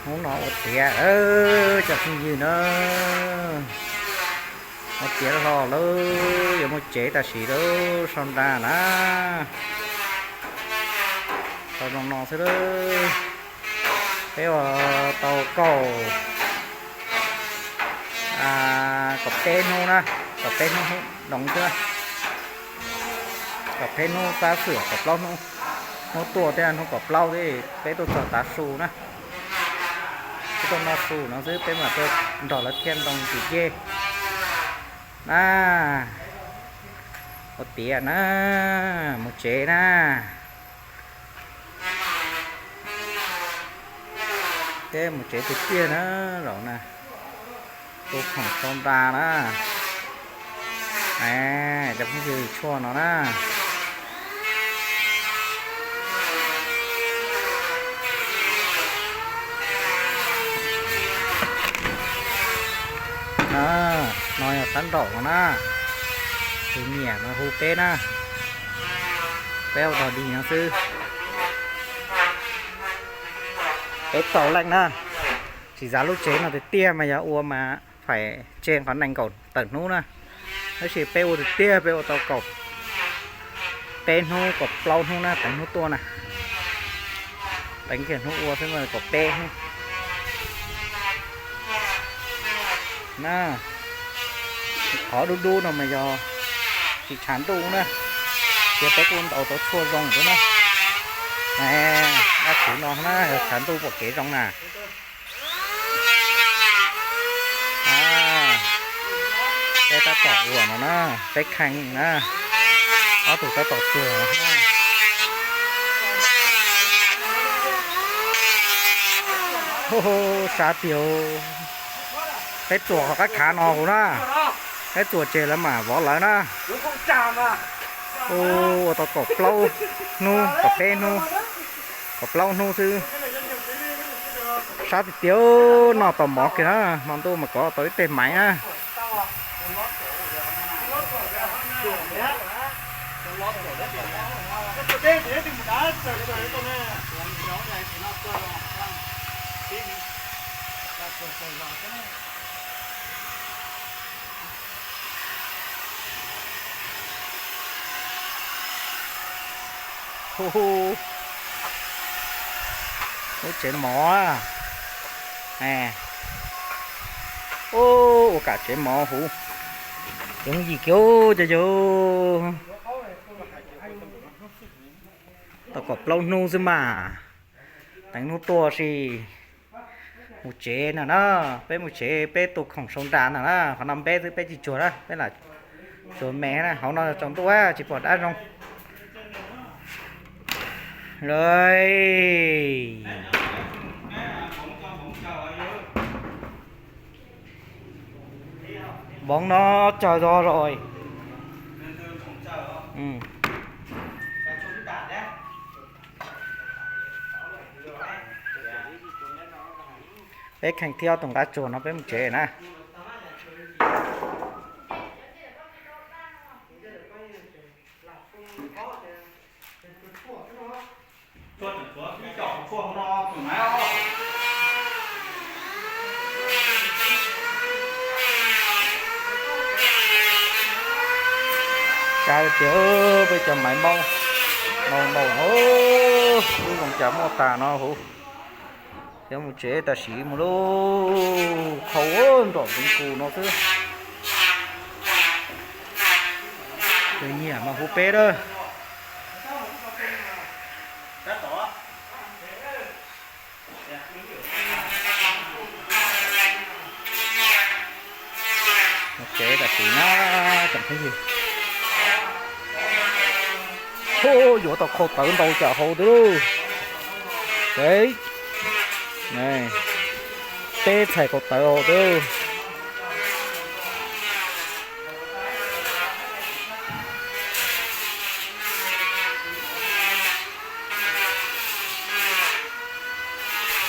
Hnub no ua tiav, cov phooj ywg na, ua tiav hlo lawm, yuav mus tsev tam sim lawm, sau nra na, sau zoo no xwb lawm. Peb ua tau kaum, kaum peb hnub na, kaum peb hnub doov xwb, kaum peb hnub tab xwm kaum plaub hnub, hnub tuaj thiab hnub kaum plaub thiab peb tuaj txog tav su na. Peb tuaj noj su no xwb peb mam tuaj nrog lawv thiaj ntoo tim ceg na. Ua tiav na, mus tsev na. Peb mus tsev tiag tiag na, zaum na, tus khoom sau nra na. Cov phooj ywg tshuaj no na. No yog sab nraum no na, tus nyiam no hu peb na, peb ua dog dig no xwb. Peb tau leej na, tsis xav lub tsev no tiag tiag mas yog ua mas faim tseg qhov nees nkaum tawm hnub na. Tab sis peb ua tiag tiag peb ua tau kaum peb hnub kaum plaub hnub na, teev hnub tuaj na. Teev kiag hnub ua xwb mas kaum peb hnub na. Qhov dub dub no mas yog tsis tshav ntuj na, ces peb kuj ntaus tau tshuaj zoo xwb na. Dab tsi no na yog tshav ntuj pom kev zoo na. Peb tab tom ua no na, peb kheej na, ob tug tab tom txuag. Sab tiag, peb txuas qhov qab khav no huv na, peb txuas tseg lawv mam vov lawv na. Ua tau kaum plaub hnub, kaum peb hnub, kaum plaub hnub xwb. Sab tiag tiag, noj tau mov kiag na, hmo ntuj mas kov tau ib teg maiv na. Lub tsev mov, ua kam tsev mov huv, yoov yim kiag cov yawg. Tau kaum plaub hnub xwb mas, teev hnub tuaj sis mus tsev no na. Peb mus tsev peb tu khoom sau nra no na, qhov no peb xwb peb tsis tsuag na, peb lam tsuag me na, hauv no tsaus ntuj tsis pom dab zoo. Lawm. Voov no tsawg zog lawm. Peb kheej thiab tus nqab tsuag no peb mus tsev na. Kav tias peb cov maiv Hmoob no npaum no, lub zoo cas muaj tas no huv. Cov mus tsev tam sim mus lub khau nrom ntxeev kus no xwb. Tus nyiam mas hu peb lawm. Mus tsev tam sim na, tsoom phooj ywg. Hu, yuav tau khau tawv ntau cas hau twb. Peb txhais khau tawv hau twb.